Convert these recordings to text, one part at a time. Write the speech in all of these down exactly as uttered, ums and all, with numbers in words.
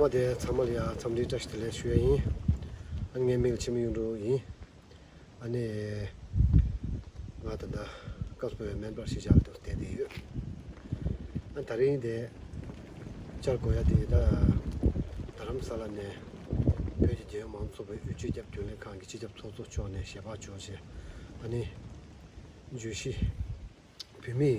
དེ་ཚང་མ་ལ་ཡང་འཚམས་འདྲི་བཀྲ་ཤིས་བདེ་ལེགས་ཞུ་ཡ་ཡིན། ཨ་ནི་ངའི་མིང་ལ་འཆི་མེད་གཡུ་སྒྲོན་ཡིན། ཨ་ནི་ང་ད་ལྟ་སྐབས་སུ་བབས་པའི་སྨན་པར་གཞིས་ཆགས་ལ་བསྡད་བསྡད་ཡོད། ཨ་ད་རིང་དེ་བཅར་དགོས་ཡ་དེ་ད་རྡ་རམ་ས་ལ་ནས་བོད་ཀྱི་རྒྱལ་ཡོངས་མང་གཙོ་ཚོགས་པའི་དབུས་སྤྱི་ཁྱབ་རྒྱུན་ལས་ཁང་གི་སྤྱི་ཁྱབ་ཚོགས་གཙོ་མཆོག་ནས་ཞལ་པར་འབྱོར་བྱས། ཨ་ནི་བརྗོད་གཞི། བོད་མིའི་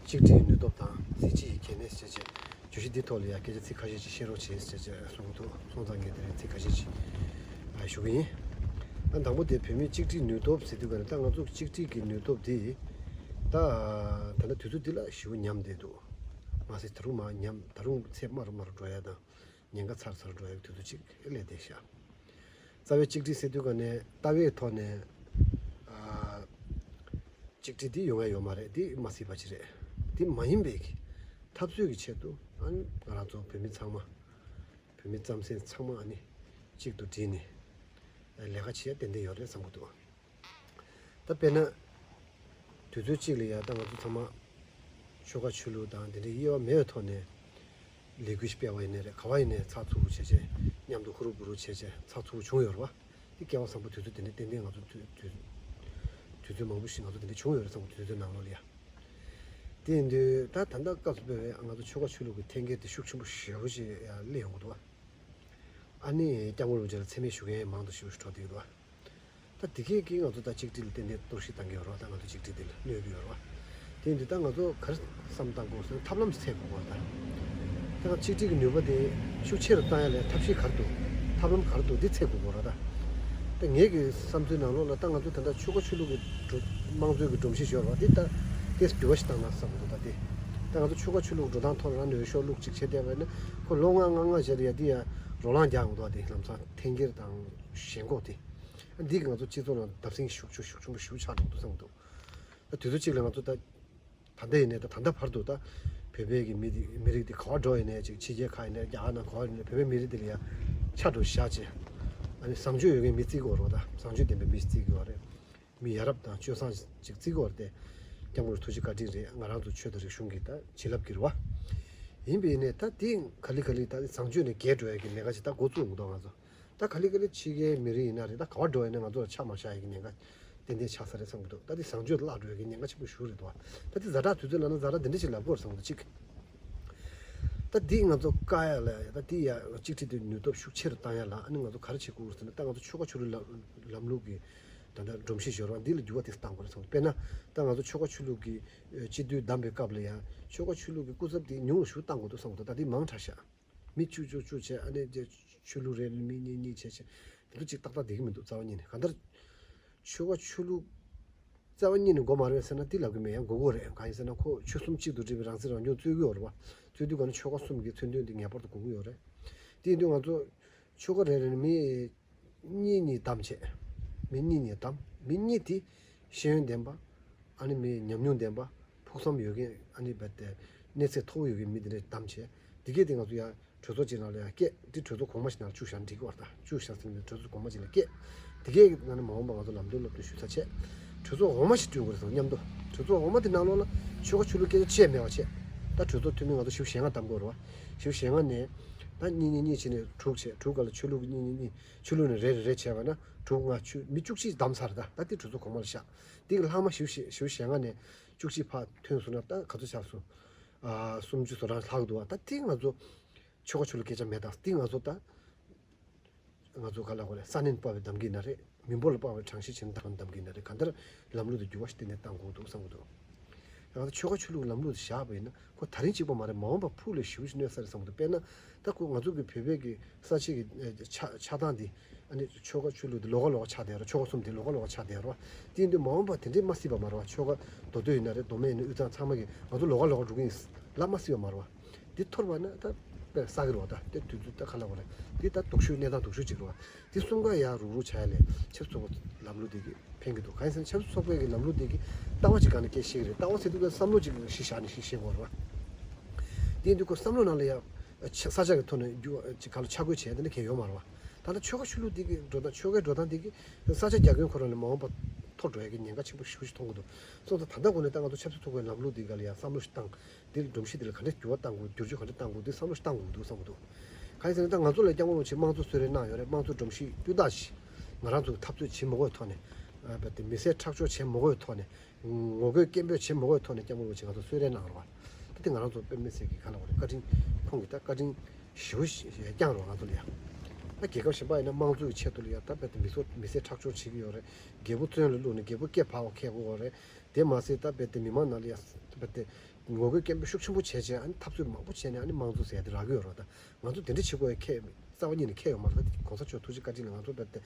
གཅིག་སྒྲིལ་ནུས་སྟོབས་དང་སྲིད་སྤྱིའི་གལ་གནད་ཟེར་བྱས། བརྗོད་གཞི་འདི་ཐོག་ལ་ཡང་སྐད་ཆ་ཚིག་ཁ་ཤས་ཅིག་བཤད་རོགས་བྱེད་ཟེར་བྱས་གསུང་གི་འདུག་སོང་ཙང་ངས་དེ་རིང་ཚིག་ཁ་ཤས་ཅིག་ཨ་ཞུ་གི་ཡིན། ཨ་དང་པོ་དེ་བོད་མིའི་གཅིག་སྒྲིལ་ནུས་སྟོབས་ཟེར་དུས་ག་ནས་ད་ང་ཚོ་གཅིག་སྒྲིལ་གྱི་ནུས་སྟོབས་དེ་ད་ད་ལྟ་དུས་ཚོད་འདི་ལ་ཞེ་པོ་ཉམས་བསྡད་འདུག་མ་ཟད་ད་རུང་མར་ཉམས། ད་རུང་ཚད་དམའ་རུ་དམའ་རུ་འགྲོ་ཡ་དང་ཉེན་ཁ་ཚ་རུ་ཚ་རུ་འགྲོ་ཡ་གི་དུས་ཚོད་ཅིག་སླེབས་བསྡད་ཤག་རྩ་བའི་གཅིག་སྒྲིལ་ཟེར་དུས་ག་ནས་ལྟ་བའི་ཐོག་ནས་ཨ། གཅིག་སྒྲིལ་འདི་ཡོང་ཡ་ཡོད་མ་རེད། འདི་མ་སྲིད་པ་ཅིག་རེད། འདི་མ་ཡིན་པའི་གི་འཐབ་རྩོད་ཀྱི་ཆེད་དུ་ཨ་ནི་ང་རང་ཚོ་བོད་མི་ཚང་མ་བོད་མི་རྩམ་ཟན་ཚང་མ་ཨ་ནི་གཅིག་ཏུ་བསྒྲིལ་ནས་ལས་ཀ་བྱེད་ཡ་ཏན་ཏན་ཡོད་རེད་བསམ་གྱི་འདུག་ད་དཔེར་ན་དུས་ཚོད་གཅིག་ལ་ཡ་ད་ང་ཚོ་ཚང་མ་ཆོལ་ཁ་ཆོས་ལུགས་དང་དེ་འདྲའི་དབྱེ་བ་མེད་པའི་ཐོག་ནས་ལས་འགུལ་ཞིག་སྤེལ་བ་ཡིན་ནའི་རེད། ག་བ་ཡིན་ནའི་ཚགས་ཚུད་པོ་བྱས་བྱས་མཉམ་དུ་ཧུ་རུ་བུ་རུ་བྱས་བྱས་ཚགས་ཚུད་པོ་བྱུང་ཡོད་རེད་བ། དེ་སྐལ་བ་བཟང་པོ་དུས་ཚོད་དེ་ནས་ཏན་ཏན་ང་ཚོ་དུས་དུས་དུས་ཚོད་མང་པོ་ཞིག་ང་ཚོ་དེ་འདྲ་བྱུང་ཡོད་རེད་བསམ་གྱི་འདུག་དུས་ཚོད་ནང་ལོགས་ལ་ཡ། དེ་ཡིན་དུས་ད་ད་ལྟ་སྐབས་སུ་བབས་པའི་ང་ཚོ་ཆོལ་ཁ་ཆོས་ལུགས་ཀྱི་འཐེན་འཁྱེར་དེ་ཤུགས་ཆེན་པོ་ཞེ་པོ་ཞིག་ཡ་སླེབས་ཡོང་གི་འདུག་བ། ཨ་ནི་སྐྱབས་མགོན་རིན་པོ་ཆེ་ལ་མཚན་སྨད་ཞུ་མཁན་མང་དུ་ཞེ་པོ་ཞིག་འགྲོ་བསྡད་ཀྱི་འདུག་བ། ད་དེ་གས་ཀྱིས་ང་ཚོ་ད་གཅིག་སྒྲིལ་ལ་ཏན་ཏན་གཏོར་བཤིག་བཏང་གི་ཡོད་རེད་བ། ད་ང་ཚོ་གཅིག་སྒྲིལ་དེ་ལ་གནོད་ཀྱི་ཡོད་རེད་བ། དེ་ཡིན་དུས་ད་ང་ཚོ་ག་རེ་བསམ་བཏང་དགོས་ཟེར་ན་ཐབས་ལམ་འཚོལ་དགོས་པ་རེད་ད། ད་ང་གཅིག་སྒྲིལ་གྱི་ནུས་པ་དེ་ཤུགས་ཆེ་རུ་བཏང་ཡ་ལ་ཐབས་ཤེས་ག་རེ་འདུག་ཐབས་ལམ་ག་རེ་འདུག་འདི་འཚོལ་དགོས་པ་རེད་ད། ད་ངེད་ཀྱི་བསམ་ཚུལ་ནང་ལོགས་ལ་ད་ང་ཚོ་ད་ལྟ་ཆོལ་ཁ་ཆོས་ལུགས་ཀྱི་སྒྲོམ་དམངས་གཙོའི་གི་སྒྲོམ་གཞི་ཡོད་རེད་བ། འདི་ད་ཏོག་ཙམ་འགྱུར་བ་ཞིག་བཏང་ན་བསམ་གྱི་འདུག་ད་དེ་ད་ང་ཚོ་ཆོལ་ཁ་ཆོས་ལུགས་འགྲོ་སྟངས་ཐོག་ལ་རང་ནུས་ཤུགས་བླུགས་གཅིག་བྱས་བསྡད་པ་ཡིན་ན་ཁོ་ལོ་ལྔ་ལྔ་ལྔ་བྱས་ལ་ཡ་འདི་ཡ་རོ་ལངས་རྒྱག་འོང་འདུག་བ། དེ་ལམ་སང་འཐེན་འཁྱེར་དང་ཞེན་ཁོག་དེ། འདི་གིས་ང་ཚོ་སྤྱི་ཚོགས་ནང་བརྡབ་གསིག་ཤུགས་ཆེ་ཤུགས་ཆེན་པོ་ཞེ་པོ་ཆགས་འགྲོ་འདུག་བསམ་གྱི་འདུག་ད་དུས་ཚོད་གཅིག་ལ་ང་ཚོ་ད་ད་ལྟ་ཡིན་ནའི་ད་ད་ལྟ་བར་དུ་ད་བོད་པའི་གི་མི་དེ་མི་རིགས་དེ་ག་བ་འགྲོ་ཡིན་ནའི་ཅིག་ཕྱི་རྒྱལ་ཁག་ཡིན་ནའི་རྒྱ་གར་ནང་ག་བ་ཡིན་ནའི་བོད་པའི་མི་རིགས་དེ་ལ་ཡ་ཆ་འགྲོ་བཞག་བྱས། ཨ་ནི་བཟང་སྤྱོད་ཡོད་མཁན་མི་བརྩི་གི་ཡོད་རེད་བ། ད་བཟང་སྤྱོད་ལྡན་པའི་མི་བརྩི་གི་ཡོད་རེད། མི་ཡ་རབས་དང་སྤྱོད་བཟང་ཅིག་བརྩི་གི་ཡོད་རེད་དེ། སྐྱབས་མགོན་ཐུགས་རྗེ་བཀའ་དྲིན་རེད། ང་རང་ཚོ་ཆོས་དང་རིག་གཞུང་གི་ད་བྱིན་རླབས་ཀྱིས་རེད་བ། ཡིན་པས་ནས་ད་དེ་ག་ལེ་ག་ལེ་ད་བཟང་སྤྱོད་ནས་བརྒལ་འགྲོ་ཡ་གི་ལས་ཀ་ཅིག་ད་འགོ་བཙུགས་འོང་གི་འདུག་ང་ཚོ། ད་ག་ལེ་ག་ལེ་ཕྱི་རྒྱལ་མི་རིགས་ཡིན་ན་རེད། ད་ག་བ་འགྲོ་ཡིན་ན་ང་ཚོ་ལ་ཆ་མ་བཞག་ཡ་གི་ཉེན་ཁ་ཏན་ཏན་ཆགས་ས་རེད་བསམ་གྱི་འདུག་ད་དེ་བཟང་སྤྱོད་བརླག་འགྲོ་ཡ་གི་ཉེན་ཁ་ཆེན་པོ་ཞེ་པོ་རེད་འདུག་ད་དེ་ཛ་དྲག་དུས་ཚོད་ལབ་ན་ཛ་དྲག་འདི་འདྲ་ཞིག་ལབ་དགོས་རེད་བསམ་གྱི་འདུག་གཅིག་ད་འདི་ང་ཚོ་བཀག་ཡ་ལ་ད་འདི་ཡ་གཅིག་སྒྲིལ་དེ་ནུས་སྟོབས་ཤུགས་ཆེ་རུ་བཏང་ཡ་ལ་ཨ་ནི་ང་ཚོ་ག་རེ་བྱེད་དགོས་རེད་ཟེར་ན། ད་ང་ཚོ་ཆོལ་ཁ་ཆོས་ལུགས་ལམ་ལམ་ལུགས་ཀྱི་ད་ལྟ་སྒྲོམ་གཞི་ཞིག་ཡོད་རེད་བ། འདི་ལ་འགྱུར་བ་དེ་བཏང་དགོས་རེད་བསམ་གྱི་འདུག་དཔེར་ན་ད་ང་ཚོ་ཆོལ་ཁ་ཆོས་ལུགས་ཀྱི་སྤྱི་འཐུས་བདམས་པའི་སྐབས་ལ་ཡང་ཆོལ་ཁ་ཆོས་ལུགས་ཀྱི་སྐུ་ཚབ་དེ་ཉུང་རུ་ཞེ་པོ་བཏང་དགོས་འདུག་བསམ་གྱི་འདུག་ད་འདི་མང་དྲགས་ཤག་མི་བཅུ་བཅུ་བཅུ་བྱས། ཨ་ནི་རྗེས་ཆོས་ལུགས་རེ་རེ་མི་གཉིས་གཉིས་བྱས་བྱས་དེ་ཚོ་གཅིག་ཏག་ཏག་བསྡད་ཀྱི་མི་འདུག་རྩ་བ་ཉིད་ནས། གང་ལྟར་ཆོལ་ཁ་ཆོས་ལུགས་རྩ་བ་ཉིད་ནས་དགོས་མ་རེད་ཟེར་ན་དེ་ལབ་ཀྱི་མེད། ཡང་དགོས་ཀྱི་རེད། གང་ཡིན་ཟེར་ན་ཁོ་ཆོལ་གསུམ་གཅིག་ཏུ་སྒྲིལ་བའི་རང་སྲིད་རང་སྐྱོང་རྩོད་ཀྱི་ཡོད་རེད་བ། རྩོད་དུས་གང་ན་ཆོལ་ཁ་གསུམ་གྱི་མཚོན་དོན་དེ་ངེས་པར་དུ་དགོས་ཀྱི་ཡོད་རེད། དེ་ཡིན་དུས་ང་ཚོ་ཆོལ་ཁ་རེ་རེ་ནས་མི་གཉིས་གཉིས་བདམས་བྱས། མི་གཉིས་གཉིས་བདམས། མི་གཉིས་དེ་ཤེས་ཡོན་ལྡན་པ། ཨ་ནི་མི་ཉམས་མྱོང་ལྡན་པ། ཕུགས་བསམ་ཡོད་མཁན། ཨ་ནི་རྦད་དེ་གནས་ཚད་མཐོ་པོ་ཡོད་མཁན་མི་དེ་འདྲ་བདམས་བྱས། དེ་གས་དེ་ང་ཚོ་ཡང་གྲོས་ཚོགས་ཅིག་ནང་ལ་ཡང་སྐད། དེ་གྲོས་ཚོགས་གོང་མ་ཞིག་ནང་ལ་བཅུག་བཞག་ན་འགྲིག་གི་བར་ད། བཅུག་བཞག་ཟིན་ནས་གྲོས་ཚོགས་གོང་མ་ཅིག་ལ་སྐད། དེ་གས་ནང་ནས་མ་འོངས་པ་ང་ཚོ་ལམ་སྟོན་སློབ་སྟོན་ཞུ་ས་བྱས། གྲོས་ཚོགས་འོག་མ་ཞིག་བསྐྲུན་དགོས་རེད་བསམ། མཉམ་དུ་གྲོས་ཚོགས་འོག་མ་དེ་ནང་ལོགས་ལ་ཆོལ་ཁ་ཆོས་ལུགས་སྐད་ཆ་བཤད་མེད་པ་བྱས། ད་གྲོས་ཚོགས་འཐུས་མི་ང་ཚོ་བཞི་བཅུ་ཞེ་ལྔ་བདམས་དགོས་རེད་བ། བཞི་བཅུ་ཞེ་ལྔ་ནས་ད་གཉིས་གཉིས་གཉིས་བྱས་ནས་དྲུག་བྱས། དྲུག་ག་ལ་ཆོས་ལུགས་གཉིས་གཉིས་གཉིས། ཆོས་ལུགས་ནས་རེ་རེ་རེ་བྱས་པ་ན་དྲུག་ལྔ་བཅུ། མི་བཅུ་གཅིག་བདམས་ཚར། ད་ད་དེ་གྲོས་ཚོགས་གོང་མ་ལ་བཞག་དེ་གི་ལྷག་མ་བཞི་བཅུ་ཞེ་བཞི་བཅུ་ཞེ་ལྔ་ནས་བཅུ་གཅིག་ཕར་ཐོན་སོང་ན་ད་ག་ཚོད་ཆགས་སོང་། ཨ། སུམ་ཅུ་སོ་རང་ལྷག་འདུག་བ། ད་དེ་ང་ཚོ་ཆོལ་ཁ་ཆོས་ལུགས་སྐད་ཆ་མེད། ད་དེ་ང་ཚོ་ད་ང་ཚོ་ག་ལ་གོ་རེད། ས་གནས་ནས་དཔའ་བའི་གདམ་གྱི་ན་རེད། མི་འབོར་ལ་དཔའ་བའི་གྲངས་གཞི་བྱས་ནས་གདམ་གདམ་གྱི་ན་རེད། གང་ལྟར་ལམ་ལུགས་དེ་འགྱུར་བ་ཞིག་ཏན་ཏན་གཏང་དགོས་འདུག་བསམ་གྱི་འདུག་ད་ང་ཚོ་ཆོལ་ཁ་ཆོས་ལུགས་ལམ་ལུགས་དེ་བཞག་པ་ཡིན་ན་ཁོ་ད་རིང་གཅིག་པོ་མ་རེད། མ་འོངས་པ་ཕུགས་ལ་ཞེ་པོ་ཞིག་གནོད་ས་རེད་བསམ་གྱི་འདུག་དཔེར་ན་ད་ཁོ་ང་ཚོ་གི་བོད་པའི་གི་ས་ཆ་གི་ཆགས་ཆགས་སྟངས་དེ། ཨ་ནི་ཆོལ་ཁ་ཆོས་ལུགས་དེ་ལོགས་ཀ་ལོགས་ཀ་ཆགས་བསྡད་ཡོད་རེད། ཆོལ་ཁ་གསུམ་དེ་ལོགས་ཀ་ལོགས་ཀ་ཆགས་བསྡད་ཡོད་རེད་བ། དེ་ཡིན་དུས་མ་འོངས་པ་དེ་འདྲས་མ་སྲིད་པ་མ་རེད་བ། ཆོལ་ཁ་མདོ་སྟོད་ཡིན་ན་རེད། མདོ་སྨད་ཡིན་ན། དབུས་གཙང་ཚང་མ་གི་ང་ཚོ་ལོགས་ཀ་ལོགས་ཀ་འགྲོ་གི་ཡིན་ལབ་མ་སྲིད་པ་མ་རེད་བ། འདི་འཐོར་བ་ན་ད་དཔེ་བསགས་ཀྱི་རེད་བ། ད་དེ་དུས་ཚོད་ད་ག་ལ་བ་རེད། འདི་ད་སྡུག་ཤོས། གནས་སྟངས་སྡུག་ཤོས་ཅིག་རེད་བ། འདི་གསུམ་ཀ་ཡར་རུག་རུག་བྱ་ཡ་ལས་ཆབ་སྲིད་ཚོགས་པ་ལམ་ལུགས་འདི་གི་ཕན་གྱི་འདུག་གང་ཡིན་ཟེར་ན་ཆབ་སྲིད་ཚོགས་པའི་གི་ལམ་ལུགས་འདི་གི་ལྟ་བ་ཅིག་སྒང་ནས་སྐད་བཤད་ཀྱི་རེད། ལྟ་བ་ཟེར་དུས་ཀ་བསམ་བློ་ཅིག་གཞི་བཞག་ནས་ཞིག་བཤད་དགོས་རེད་བ། དེ་ཡིན་དུས་ཁོ་བསམ་བློ་ནང་ལ་ཡ་ཆ་ས་ཆ་གི་ཐོག་ནས་རྒྱུ་ཅིག་ག་ལ་ཆ་བགོས་བྱས་དེ་འདྲ་གང་ཡོད་མ་རེད་བ། ད་ལྟ་ཆོལ་ཁ་ཆོས་ལུགས་འདི་གི་འགྲོ་སྟངས། ཆོལ་ཁའི་འགྲོ་སྟངས་འདི་གི་ས་ཆ་རྒྱ་རྒྱུན་ཁོ་རང་ནས་མ་འོངས་པ་འཐོར་འགྲོ་ཡ་གི་ཉེན་ཁ་ཆེན་པོ་ཞེ་པོ་ཞིག་མཐོང་གི་འདུག་སོང་ཙང་ད་ལྟ་གོང་ནས་ད་ང་ཚོ་ཆབ་སྲིད་ཚོགས་པའི་ལམ་ལུགས་འདི་ག་ལ་ཡ་བསམ་བློ་ཞིག་བཏང་། འདི་ལ་སྒྲོམ་གཞི་འདི་ལ་ག་འདྲ་འགྱུར་བ་གཏང་དགོས། བསྒྱུར་བཅོས་ག་འདྲ་གཏང་དགོས། འདི་བསམ་བློ་ཞིག་གཏང་དགོས་འདུག་བསམ་གྱི་འདུག་གང་ཡིན་ཟེར་ན་ད་ང་ཚོ་ལ་སྐྱབས་མགོན་རིན་པོ་ཆེས་དམངས་གཙོ་གསོལ་རས་གནང་ཡོད་རེད། དམངས་གཙོ་སྒྲོམ་གཞི་སྤུས་དག་ཞིག་ང་རང་ཚོ་གི་འཐབ་རྩོད་བྱེད་མ་དགོས་ཐོག་ནས། ཨ་བ་དེ་མི་སེར་ཁྲག་སྦྱོར་བྱེད་མ་དགོས་ཐོག་ནས། ངོ་རྒོལ་སྐད་འབོད་བྱེད་མ་དགོས་ཐོག་ནས་སྐྱབས་མགོན་རིན་པོ་ཆེས་ང་ཚོ་གསོལ་རས་གནང་རོགས། ད་དེ་ང་རང་ཚོ་དཔེ་མི་སྲིད་ཀྱི་ག་ལ་བ་རེད། བཀའ་དྲིན། ཁོང་གིས་ད་བཀའ་དྲིན་ཞེ་པོ་ཞིག་བསྐྱངས་རོགས་ང་ཚོ་ལ་ཡ། ད་རྒྱལ་ཁབ་གཞན་པ་ཡིན་ན་དམངས་གཙོ་གི་ཆེད་དུ་ལ་ཡ་ད་བ་དེ་མི་ཚོ་མི་སེར་ཁྲག་སྦྱོར་བྱེད་ཀྱི་ཡོད་རེད། རྒྱལ་པོ་བཙོན་ལ་བླུགས་ནས་རྒྱལ་པོ་སྐེ་བག་པ་འཁེལ་དགོས་རེད། དེ་མ་ཟད་ད་བ་དེ་མི་མང་ནང་ལ་ཡ་བ་དེ་ངོ་རྒོལ་སྐད་འབོད་ཤུགས་ཆེན་པོ་བྱས་བྱས། ཨ་ནི་འཐབ་རྩོད་མང་པོ་བྱས་ནས་ཨ་ནི་དམངས་གཙོ་ཟེར་ཡ་དེ་རག་གི་ཡོད་རེད། ད་ང་ཚོ་དེ་འདྲ་བྱེད་དགོས་ཡ་ཁྱད་རྩ་བ་ཉིད་ནས་ཁྱད་ཡོད་མ་རེད། ད་གོང་ས་མཆོག་ཐུགས་རྗེ་བཀའ་དྲིན་ལ་ང་ཚོ་བ་དེ་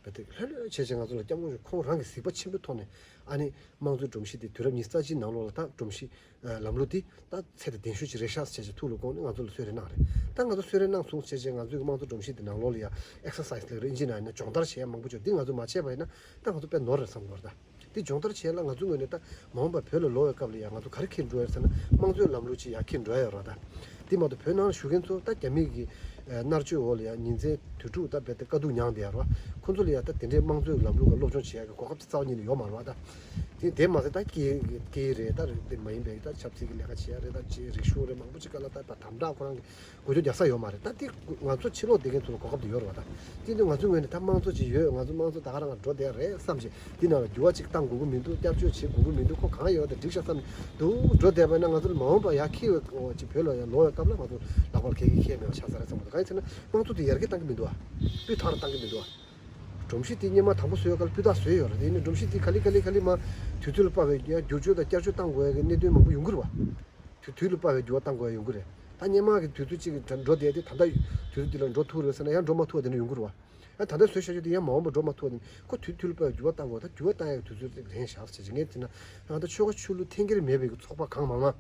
བ་དེ་ལྷོད་ལྷོད་བྱས་བྱས་ང་ཚོ་ལ་སྐྱབས་མགོན་ཁོང་རང་གི་གཟིགས་པ་ཆེན་པོའི་ཐོག་ནས་ཨ་ནི་དམངས་གཙོའི་སྒྲོམ་གཞི་དེ་དུས་རབས་ཉི་ཤུ་རྩ་གཅིག་ནང་ལོགས་ལ་ད་སྒྲོམ་གཞི་ཨ་ལམ་ལུགས་དེ་ད་ཚད་དང་ལྡན་ཤོས་ཅིག་རེད་ཤག་ཟེར་བྱས་ཐུགས་ལ་དགོངས་ནས་ང་ཚོ་ལ་གསོལ་རས་གནང་རེད། ད་ང་ཚོ་གསོལ་རས་གནང་སོང་ཟེར་བྱས་ང་ཚོའི་དམངས་གཙོ་སྒྲོམ་གཞི་དེ་ནང་ལོགས་ལ་ཡ་ཨེག་སར་སའི་སི་ལབ་རེད། ཨིན་ཇི་ནང་ཡིན་ན་སྦྱོང་བརྡར་བྱེད་ཡ་མང་པོ་ཅིག་འདི་ང་ཚོས་མ་བྱས་པ་ཡིན་ན་ད་ང་ཚོ་དཔེ་ནོར་རེད་བསམ་གྱི་ཡོད་རེད། ད་འདི་སྦྱོང་བརྡར་བྱེད་ཡ་ལ་ང་ཚོའི་ངོས་ནས་ད་མ་འོངས་པ་བོད་ལ་ལོག་པའི་སྐབས་ལ་ཡ་ང་ཚོ་ག་རེ་འཁྱེར་འགྲོ་ཡ་རེད་ཟེར་ན་དམངས་གཙོའི་ལམ་ལུགས་ཅིག་ཡར་འཁྱེར་འགྲོ་ཡ་ཡོད་རེད། ད་འདི་མ་གཏོགས་བོད་ནང་ལ་བཞུགས་མཁན་ཚོ་ད་རྒྱ་མི་གི་ཨ་མནར་གཅོད་འོག་ལ་ཡ་ཉིན་མཚན་དུས་དྲུག་ད་བ་དེ་དཀའ་སྡུག་མྱངས་བསྡད་ཡ་རེད་བ། ཁོ་ཚོ་ལ་ཡ་ད་དེ་འདྲའི་དམངས་གཙོའི་ལམ་ལུགས་ཀྱི་སློབ་སྦྱོང་བྱེད་ཡ་གི་གོ་སྐབས་དེ་རྩ་བ་ཉིད་ནས་ཡོད་མ་རེད་བ། ད་དེ་དེ་མ་ཟད་ད་སྐད་སྐད་རེད། ད་རེད་དེ་མ་ཡིན་པའི་ད་ཆབ་སྲིད་ཀྱི་ལས་ཀ་བྱེད་ཡ་རེད། ད་ཅི་རིག་གཞུང་རེད། མང་པོ་ཅིག་ག་ལ་ད་དམ་དྲག་ཁོ་རང་གི་འགོ་ཁྲིད་རྒྱག་ས་ཡོད་མ་རེད། ད་དེ་ང་ཚོ་ཕྱི་ལོགས་བསྡད་མཁན་ཚོ་ལ་གོ་སྐབས་དེ་ཡོད་རེད་བ། ད་དེ་དུས་ང་ཚོའི་ངོས་ནས་ད་དམངས་གཙོ་ཅིག་ཡོད། ང་ཚོ་དམངས་གཙོ་ད་ག་རང་འགྲོ་བསྡད་རེད་བསམ་བྱས་དེ་ནང་ལ་འགྱུར་བ་ཅིག་བཏང་དགོས་ཀྱི་མི་འདུག་བསྐྱར་བཅོས་བྱེད་དགོས་ཀྱི་མི་འདུག་ཁོ་གང་ཡོད་དེ་འགྲིག་ཤག་བསམ་འདུག་འགྲོ་བསྡད་པ་ན་ང་ཚོ་ལ་མ་འོངས་པ་ཡར་འཁྱེར་བའི་ཅིག་བོད་ལ་ཡར་ལོག་པའི་སྐབས་ལ་ང་ཚོ་ལག་པར་ཁེལ་གྱི་ཁེལ་མེད་པ་ཆགས་ས་རེད་བསམ་གྱི་འདུག་གང་ཡིན་ཟེར་ན་དམངས་གཙོ་དེ་ཡར་རྒྱས་བཏང་གི་མི་འདུག་བ། སྤུས་དག་རང་བཏང་གི་མི་འདུག་བ། སྒྲོམ་གཞི་དེ་སྔོན་མ་དང་པོ་བཟོས་ཡོད་སྐབས་ལ་སྤུས་དག་བཟོས་ཡོད་རེད། དེ་ཡིན་ན་སྒྲོམ་གཞི་དེ་ག་ལེ་ག་ལེ་ག་ལེ་མར་དུས་ཚོད་ལ་དཔག་པའི་ཡར་བསྒྱུར་བཅོས་དང་བསྐྱར་བཅོས་བཏང་དགོས་ཡ་གི་གནད་དོན་མང་པོ་ཡོང་གི་རེད་བ། དུས་དུས་ལ་དཔག་པའི་འགྱུར་བ་གཏང་དགོས་ཡོང་གི་རེད། ད་སྔོན་མ་གི་དུས་ཚོད་གཅིག་གི་འགྲོ་བསྡད་དེ་ད་ལྟ་དུས་ཚོད་འདི་ལ་འགྲོ་ཐུབ་རེད་ཟེར་ན་ཡང་འགྲོ་མ་ཐུབ་པ་དེ་འདྲ་ཡོང་གི་རེད་བ། ཨ་ད་ལྟ་བཟོས་བཞག་རྒྱུ་དེ་ཡང་མ་འོངས་པ་འགྲོ་མ་ཐུབ་པ་དེ་ཁོ་དུས་དུས་ལ་དཔག་པའི་འགྱུར་བ་གཏང་དགོས། ད་འགྱུར་བ་གཏང་ཡག་གི་དུས་ཚོད་ཅིག་རན་བཞག་ཟེར་གྱི་ངས་དེ་ན་ད་ལྟ་ཆོལ་ཁ་ཆོས་ལུགས་འཐེན་འཁྱེར་མེད་པའི་གི་ཚོགས་པ་གང་མང་མང་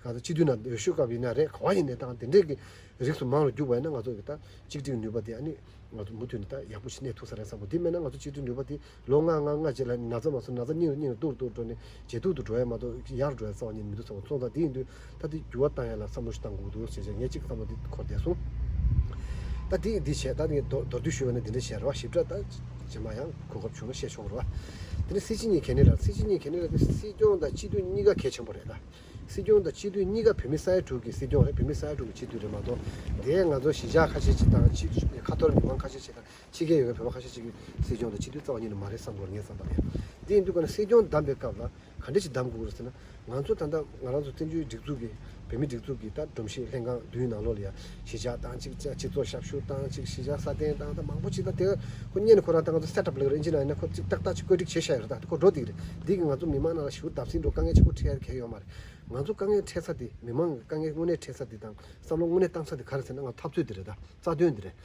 གང་ལྟར་སྤྱི་འཐུས་ནང་འོས་ཤོག་སྐབས་ཡིན་ན་རེད། ག་བ་ཡིན་ནའི་ད་དེ་འདྲས་ཀྱི་རིགས་སུ་མང་རུ་རྒྱུག་པ་ཡིན་ན་ང་ཚོ་གི་ད་གཅིག་སྒྲིལ་ནུས་པ་དེ་ཨ་ནི་ང་ཚོ་མུ་མཐུད་ནས་ད་ཡག་པོ་ཞིག་གནས་ཐུབ་ས་རེད་བསམ་གི་འདུག་དེ་མེད་ན་ང་ཚོ་གཅིག་སྒྲིལ་ནུས་པ་དེ་ལོ་ལྔ་ལྔ་ལྔ་རྗེས་ལ་ན་ཚ་མ་སོང་ན་ཚ་སྙིང་རུ་སྙིང་རུ་སྡུག་རུ་སྡུག་འགྲོ་ནས་ཇེ་སྡུག་ཏུ་འགྲོ་ཡ་མ་གཏོགས་ཡར་འགྲོ་ཡ་རྩ་བ་ཉིད་མི་འདུག་བསམ་གི་འདུག་སོང་ཙང་དེ་ཡིན་དུས་ད་དེ་འགྱུར་བ་གཏང་ཡ་ལ་བསམ་བློ་ཞིག་གཏང་དགོས་འདུག་ཟེར་བྱས་ངས་གཅིག་བསམ་བློ་དེ་འཁོར་བསྡད་སོང་། ད་དེ་འདི་བྱས་ད་ངས་མདོར་མདོར་བསྡུས་ཞུས་པ་ན་འདི་འདྲ་བྱས་རེད་བ། ཞིབ་ཕྲ་ད་རྗེས་མ་ཡང་གོ་སྐབས་བྱུང་ན་བཤད་ཆོག་གི་རེད་བ། དེ་ནས་སྲིད་སྤྱི་གཉིས་གལ་གནད་རེད། སྲིད་སྤྱི་གཉིས་གལ་གནད་རེད་དེ་སྲིད་སྐྱོང་དང་སྤྱི་འཐུས་གཉིས་ཀ་གལ་ཆེན་པོ་རེད་ད། སྲིད་སྐྱོང་དང་སྤྱི་འཐུས་གཉིས་ཀ་བོད་མི་ས་ཡ་དྲུག་གི་སྲིད་སྐྱོང་རེད། བོད་མི་ས་ཡ་དྲུག་གི་སྤྱི་འཐུས་རེད་མ་གཏོགས་དེ་ང་ཚོ་གཞིས་ཆགས་ཁ་ཤས་ཅིག་དང་ཕྱི་ཁ་ཐོར་མི་མང་ཁ་ཤས་ཅིག་དང་ཕྱི་རྒྱལ་ཡོད་པའི་བོད་པ་ཁ་ཤས་ཅིག་གི་སྲིད་སྐྱོང་དང་སྤྱི་འཐུས་རྩ་བ་ཉིད་ནས་མ་རེད་བསམ་གི་ཡོད་རེད་ངས་བསམ་པ་ལ། དེ་ཡིན་དུས་ཀ་ནས་སྲིད་སྐྱོང་བདམས་པའི་སྐབས་ལ་ག་འདྲ་ཞིག་བདམས་དགོས་རེད་ཟེར་ན། ང་ཚོ་ད་ལྟ་ང་རང་ཚོ་བཙན་བྱོལ་སྒྲིག་འཛུགས་ཀྱི་བོད་མི་སྒྲིག་འཛུགས་ཀྱི་ད་སྒྲོམ་གཞི་ལྷན་ཁང་བདུན་ནང་ལོགས་ལ་ཡ་གཞིས་ཆགས་དང་ཅིག་སྤྱི་ཚོགས་ཞབས་ཞུ་དང་ཅིག་གཞིས་ཆགས་སྲ་བརྟན་དང་ད་མང་པོ་ཅིག་ད་དེ་ཁོ་སྔོན་ནས་ཁོ་རང་ད་ང་ཚོ་སེ་ཊབ་ལབ་ཀྱི་རེད། ཨིན་ཇི་ནང་ཡིན་ན་ཁོ་ཅིག་ཏག་ཏག་ཅིག་བཀོད་སྒྲིག་བྱས་བཞག་ཡོད་རེད། ད་ཁོ་འགྲོ་བསྡད་ཀྱི་རེད། འདི་གིས་ང་ཚོ་མི་མང་ནང་ལ་ཞེ་པོ་བརྡབ་གསིག་འགྲོ་དཀའ་ངལ་ཆེན་པོ་འཕྲད་ཡ་གང་ཡང་ཡོད་མ་རེད། ང་ཚོ་དཀའ་ངལ་འཕྲད་ས་དེ་མི་མང་གི་དཀའ་ངལ་དངོས་གནས་འཕྲད་ས་དེ་དང་བསམ་བློ་དངོས་གནས་བཏང་ས་དེ་ག་རེ་ཟེར་ན་ང་འཐབ་རྩོད་དེ་རེད། ད་རྩ་དོན་དེ་རེད།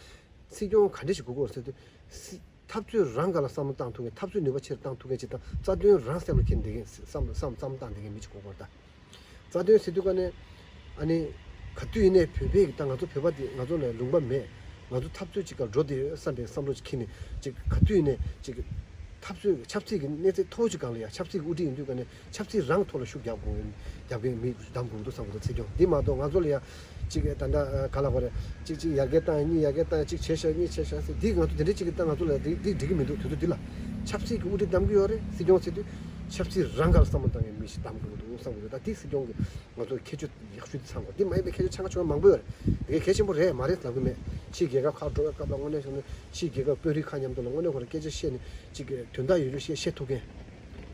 སྲིད་སྐྱོང་ག་འདྲ་ཞིག་དགོས་ཀྱི་ཡོད་རེད་ཟེར་དུས། སྲིད་འཐབ་རྩོད་རང་སྒང་ལ་བསམ་བློ་བཏང་ཐུབ་མཁན། འཐབ་རྩོད་ནུས་པ་ཆེ་རུ་བཏང་ཐུབ་མཁན་ཅིག་དང་རྩ་དོན་རང་སེམས་ལ་འཁྱེར་བསྡད་མཁན། བསམ་བསམ་བསམ་བློ་བཏང་བསྡད་མཁན་མི་ཅིག་དགོས་ཀྱི་ཡོད་རེད་ད། རྩ་དོན་ཟེར་དུས་ཀ་ནས་ཨ་ནི་ག་དུས་ཡིན་ནའི་བོད་པའི་གི་ད་ང་ཚོ་བོད་པ་དེ་ང་ཚོ་ལ་ལུང་པ་མེད། ང་ཚོ་འཐབ་རྩོད་ཅིག་ག་འགྲོ་བསྡད་ཡོད་བསམ་པའི་བསམ་བློ་ཅིག་འཁྱེར་ནས་ཅིག་ག་དུས་ཡིན་ནའི་ཅིག་འཐབ་རྩོད་ཆབ་སྲིད་ཀྱི་གནས་ཚད་མཐོ་བོ་ཅིག་སྒང་ལ་ཡ་ཆབ་སྲིད་ཀྱི་དབུ་ཁྲིད་ཡིན་དུས་ཀ་ནས་ཆབ་སྲིད་རང་ཐོག་ལ་ཤུགས་རྒྱབ་དགོས། རྒྱབ་མཁན་མི་བདམས་དགོས་འདུག་བསམ་གྱི་འདུག་སྲིད་སྐྱོང་འདི་མ་གཏོགས་ང་ཚོ་ལ་ཡ་ཅིག་ད་ལྟ་ག་ལ་གོ་རེད། ཅིག་ཅིག་ཡར་རྒྱས་བཏང་ཡ་གཉིས་ཡར་རྒྱས་བཏང་ཡ་གཅིག་བྱས་ཤག་གཉིས་བྱས་ཤག་ཟེར་འདི་ང་ཚོ་དེ་འདྲ་ཅིག་གི་ད་ང་ཚོ་ལ་འདི་འདི་འགྲིག་གི་མི་འདུག་དུས་ཚོད་འདི་ལ་ཆབ་སྲིད་ཀྱི་དབུ་ཁྲིད་བདམས་ཀྱི་ཡོད་རེད། སྲིད་སྐྱོང་ཟེར་དུས་ཆབ་སྲིད་རང་སྒང་ལ་བསམ་བློ་བཏང་མཁན་མི་ཞིག་བདམས་དགོས་འདུག་བསམ་གྱི་འདུག་ད་འདི་སྲིད་སྐྱོང་གི་ང་ཚོ་ཁྱད་ཆོས་ཡག་ཤོས་དེ་ཚང་དགོས། འདི་མ་ཡིན་པའི་ཁྱད་ཆོས་ཆ་ཚང་ཆུང་བ་མང་པོ་ཡོད་རེད། དེ་གལ་ཆེན་པོ་རེད་མ་རེད་ལབ་གི་མེད། ཕྱིའི་རྒྱལ་ཁབ་ཁག་འགྲོ་བའི་སྐབས་ལ་དངོས་གནས་བྱུང་ན་ཕྱིའི་རྒྱལ་ཁབ་དཔོན་རིགས་ཁག་མཉམ་དུ་ལ་དངོས་གནས་ཁོ་རང་སྐད་ཆ་བཤད་ནས་ཅིག་དོན་དག་ཡོད་རྒྱུ་བཤད་བཤད་ཐུབ་མཁན།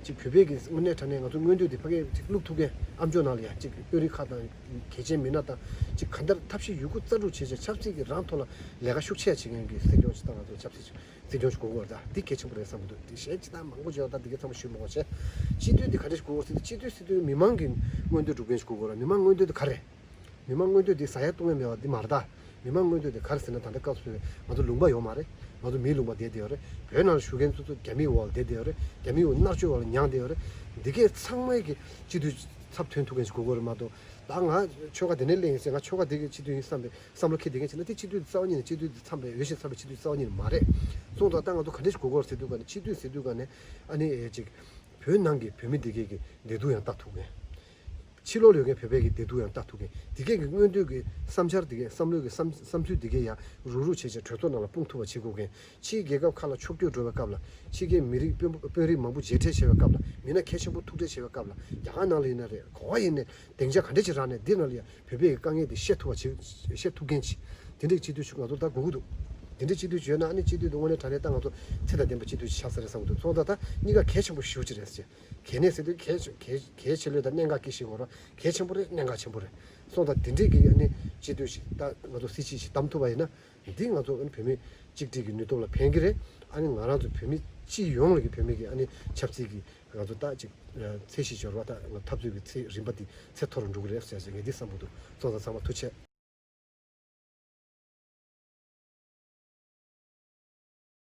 ཅིག་བོད་པའི་གི་དངོས་གནས་དྲང་གནས་ང་ཚོ་མངོན་འདོད་དེ་ཕ་གིར་ཅིག་བླུག་ཐུབ་མཁན་ཨ་མཆོག་ནང་ལ་ཡ་ཅིག་དཔོན་རིགས་ཁག་དང་གལ་ཆེན་མི་སྣ་དང་ཅིག་གང་ལྟར་ཐབས་ཤེས་ཡོད་རྒུ་རྩལ་སྤྲུགས་བྱས་བྱས་ཆབ་སྲིད་ཀྱི་རང་ཐོག་ལ་ལས་ཀ་ཤུགས་ཆེ་བྱེད་མཁན་གྱི་སྲིད་སྐྱོང་ཞིག་དང་ང་ཚོ་ཆབ་སྲིད་སྲིད་སྐྱོང་ཞིག་དགོས་ཀྱི་ཡོད་རེད། ད་འདི་གལ་ཆེན་པོ་རེད་བསམ་གྱི་འདུག་དེ་གཞན་ཅི་ལྟར་མང་པོ་བརྗོད་ད་འདི་གའི་ཚང་མ་ཞུས་མ་དགོས་བྱས། སྤྱི་འཐུས་འདི་ག་འདྲ་ཞིག་དགོས་ཀྱི་ཡོད་རེད་ཟེར་ན་སྤྱི་འཐུས་ཟེར་དུས་མི་མང་གི་མངོན་འདོད་སྒྲུབ་མཁན་ཞིག་དགོས་ཀྱི་ཡོད་རེད། མི་མང་མངོན་འདོད་དེ་ག་རེད། མི་མང་མངོན་འདོད་དེ་ཟ་ཡ་བཏུང་ཡ་མེད་པ་འདི་མ་རེད་ད། མི་མང་མངོན་འདོད་དེ་ག་རེ་ཟེར་ན་ད་ལྟ་སྐབས་སུ་ང་ཚོ་ལུང་པ་ཡོད་མ་རེད། ང་ཚོ་མིའི་ལུང་པ་བསྡད་བསྡད་ཡོད་རེད། བོད་ནང་ལ་བཞུགས་མཁན་ཚོ་ཚོ་རྒྱ་མིའི་འོག་ལ་བསྡད་བསྡད་ཡོད་རེད། རྒྱ་མིའི་འོག་མནར་གཅོད་འོག་ལ་མྱངས་བསྡད་ཡོད་རེད། འདི་གས་ཚང་མས་ཀྱི་སྤྱི་འཐུས་ཚབ་ཐོན་ཐུབ་མཁན་ཞིག་དགོས་ཀྱི་རེད་མ་གཏོགས་ད་ང་ཆོལ་ཁ་དེ་ནས་སླེབས་ཡིན་ཟེར་ང་ཆོལ་ཁ་དེ་གི་སྤྱི་འཐུས་ཡིན་བསམ་པའི་བསམ་བློ་འཁྱེར་བསྡད་མཁན་བྱས་ན་དེ་སྤྱི་འཐུས་རྩ་བ་ཉིད་ནས་སྤྱི་འཐུས་དེ་འཚམས་པའི་འོས་ཤིང་འཚམས་པའི་སྤྱི་འཐུས་རྩ་བ་ཉིད་ནས་མ་རེད། སོང་ཙང་ད་ང་ཚོ་ག་འདྲ་ཞིག་དགོས་ཀྱི་རེད་ཟེར་དུས་ག་ནས་སྤྱི་འཐུས་ཟེར་དུས་ག་ནས་ཨ་ནི་ཨེ་ཅིག་བོད་ནང་གི་བོད་མི་འདི་གས་ཀྱི་བདེ་སྡུག་ཡང་ལྟ་ཐུབ་མཁན། ཕྱི་ལོགས་ལ་ཡོད་མཁན་བོད་པའི་གི་བདེ་སྡུག་ཡང་ལྟ་ཐུབ་མཁན། དེ་གས་ཀྱི་མངོན་འདོད་ཀྱི་བསམ་འཆར་དེ་གས་བསམ་བློའི་གི་བསམ་བསམ་ཚུལ་དེ་གས་ཡང་རུག་རུག་བྱས་བྱས་གྲོས་ཚོགས་ནང་ལ་སྤུངས་ཐུབ་པ་བྱེད་དགོས་མཁན། ཕྱིའི་རྒྱལ་ཁབ་ཁག་ལ་ཕྱོགས་བསྐྱོད་འགྲོ་བའི་སྐབས་ལ་ཕྱི་རྒྱལ་མི་རིགས་དཔོན་དཔོན་རིགས་མང་པོ་མཇལ་འཕྲད་བྱེད་པའི་སྐབས་ལ་མི་སྣ་གལ་ཆེན་པོ་ཐུག་འཕྲད་བྱེད་པའི་སྐབས་ལ་རྒྱ་གར་ནང་ལ་ཡིན་ན་རེད། ག་པར་ཡིན་ནའི་སྡིངས་ཆ་ག་འདྲ་ཅིག་རག་ནའི་འདི་ནང་ལ་ཡང་བོད་པའི་གི་དཀའ་ངལ་དེ་བཤད་ཐུབ་པ་བྱེད་བཤད་ཐུབ་མཁན་ཅིག་ དེ་འདྲའི་སྤྱི་འཐུས་ཤིག་ང་ཚོར་ད་དགོས་ཀྱི་འདུག་དེ་འདྲའི་སྤྱི་འཐུས་ཤིག་ཡོད་ན་ཨ་ནི་སྤྱི་འཐུས་དེ་དངོས་གནས་དྲང་གནས་ད་ང་ཚོ་ཚད་དང་ལྡན་པ་སྤྱི་འཐུས་ཤིག་ཆགས་ས་རེད་བསམ་གྱི་འདུག་སོང་ཙང་ད་གཉིས་ཀ་གལ་ཆེན་པོ་ཞེ་པོ་ཅིག་རེད་ཟེར། གལ་གནད་ཟེར་དུས་གལ་གལ་གལ་ཆེ་ལོས་དང་གནད་འགག་གི་ཞིག་འོ་ར་གལ་ཆེན་པོ་རེད། གནད་འགག་ཆེན་པོ་རེད། སོང་ཙང་དེ་འདྲའི་གི་ཨ་ནི་སྤྱི་འཐུས་ཤིག་ད་ང་ཚོ་སྲིད་སྤྱི་ཞིག་བདམས་ཐུབ་པ་ཡིན་ན། འདི་ང་ཚོ་ཨ་ནི་བོད་མི་གཅིག་སྒྲིལ་གྱི་ནུས་སྟོབས་ལ་ཕན་གྱི་རེད། ཨ་ནི་ང་རང་ཚོ་བོད་མི་སྤྱི་ཡོངས་ལ་གི་བོད་མི་གི་ཨ་ནི་ཆབ་སྲིད་ཀྱི་ང་ཚོ་ད་ཅིག་ཚད་གཞི་འབྱོར་བ་ད་ང་འཐབ་རྩོད་ཀྱི་ཚད་རིམ་པ་འདི་ཚད་མཐོ་རུ་འགྲོ་གི་རེད་ཟེར་ཟེར་ངས་འདི་བསམ་གྱི་འདུག་སོང་ཙང་ཚང་མ་ཐུགས་རྗེ་ཆེ།